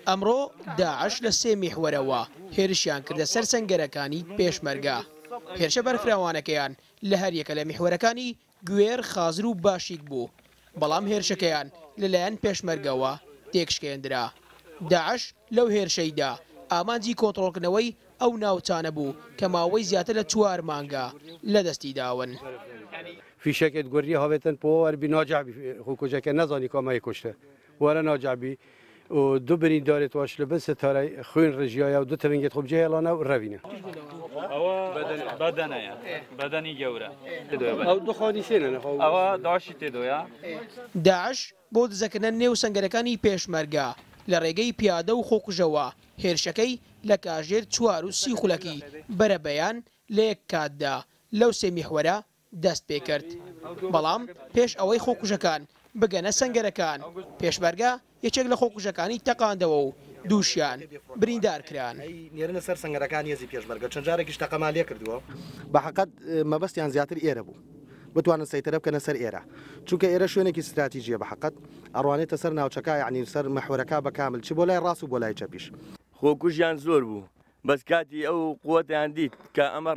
ئەمڕۆ داعش لە سێ میحوەرەوە هێرشیان کردە سەر سەنگەرەکانی پێشمەرگە. هێرشە بەرفراوانەکەیان لە هەریەکە لە میحوەرەکانی گوێر، خازر و باشیک بوو، بەڵام هێرشەکەیان لەلایەن پێشمەرگەوە تێکشکێندرا. داعش لەو هێرشەیدا ئامانجی کۆنتڕۆڵکردنەوەی ئەو ناوچانە بوو کە ماوەی زیاتر لە چوار مانگە لەدەستی داون. فیشەکێت گوریە هاوێتن پۆ وەر بی ناجع بی خو کوجەکە نەزانی کامەی کوشتە وەرە ناجع بی و دو بریندارێت واش لە بن ستارەی خوین ڕژیایە و دو تفنگێت خو بجێ هێڵانە و ڕەوینە. ئەوە بەدەنەیە بەدەنی گەورە. ئەو دو خانی سێنە نەخۆ. ئەوە داعشی تێدۆیە. داعش بۆ دزەکردنە نێو سەنگەرەکانی پێشمەرگە لە ڕێگەی پیادە و خۆکوژەوە هێرشەکەی لە کاژێر 4:30 بەرەبەیان لە یەک کاتدا لەو سێ میحوەرە دەست پێکرد، بەڵام پێش ئەوەی خۆکوژەکان بگەنە سەنگەرەکان، پێشمەرگە یەکێک لە خۆکوژەکانی تەقاندەوە و دووشیان بریندار کران. نێرنە سەر سەنگەرەکان هێزی پێشمەرگە چەند جارێکیش تەقەمان لێکردووە. بە حەقەت مەبەستیان زیاتر ئێرە بوو بتوانن سەیتەرە بکەنە سەر ئێرە چونکە ئێرە شوێنێکی ستراتیجیە بە حەقەت ئەڕوانێتە سەر ناوچەکە یەعنی سەر محوەرەکە بە کامل چ بۆ لای ڕاست و بۆ لای چەپیش. خۆکوژیان زۆر بوو بەس کاتی ئەو قوتیان دیت کە ئەمە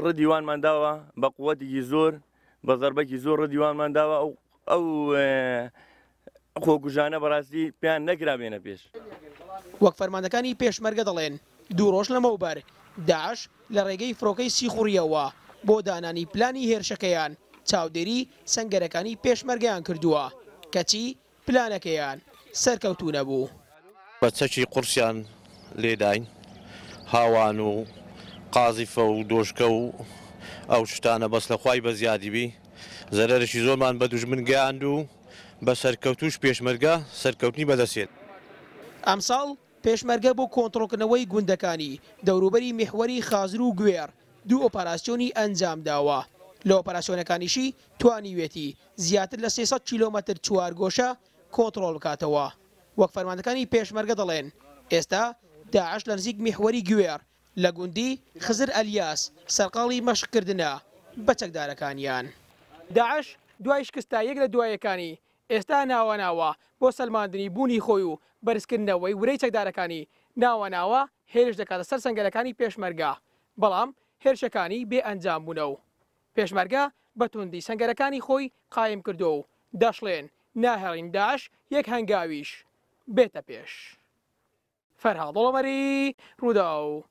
ڕدی وانمان داوە بە قوتێکی زۆر بە زەربەکی زۆر ڕدی وانمان داوە ئەو ئەو خۆکوژانە بەڕاستی پێیان نەکرا بێنە پێش. وەک فەرماندەکانی پێشمەرگە دەڵێن، دوو ڕۆژ لەمەوبەر داعش لە ڕێگەی فڕۆکەی سیخوڕییەوە بۆ دانانی پلانی هێرشەکەیان چاودێری سەنگەرەکانی پێشمەرگەیان کردووە، کەچی پلانەکەیان سەرکەوتوو نەبوو. بە چەکی قورسیان لێداین، هاوان و قازیفە و دۆشکە و ئەو شتانە، بەس لە خوای بەزیادی بی زەرەرێکی زۆرمان بە دوژمن گەیاند و بە سەرکەوتووش پێشمەرگە سەرکەوتنی بەدەست هێنا. ئەمساڵ پێشمەرگە بۆ کۆنتڕۆڵکردنەوەی گوندەکانی دەوروبەری میحوەری خازر و گوێڕ دوو ئۆپەراسیۆنی ئەنجامداوە، لە ئۆپەراسیۆنەکانیشی توانیویەتی زیاتر لە 300 کیلۆمەتر چوارگۆشە کۆنتڕۆڵ بکاتەوە. وەک فەرماندەکانی پێشمەرگە دەڵێن، ئێستا داعش لە نزیک میحوەری گوێڕ لە گوندی خزر ئەلیاس سەرقاڵی مەشقکردنە بە چەکدارەکانیان. داعش دوای شکستە یەک لە دوایەکانی، ئێستا ناوە ناوە بۆ سەلماندنی بوونی خۆی و بەرزکردنەوەی ورەی چەکدارەکانی، ناوە ناوە هێرش دەکاتە سەر سەنگەرەکانی پێشمەرگە، بەڵام هێرشەکانی بێ ئەنجام بوونە و پێشمەرگە بە توندی سەنگەرەکانی خۆی قایم کردووە و دەشڵێن، ناهێڵین داعش یەک هەنگاویش بێتە پێش. فەرهاد ئۆمەری، رووداو،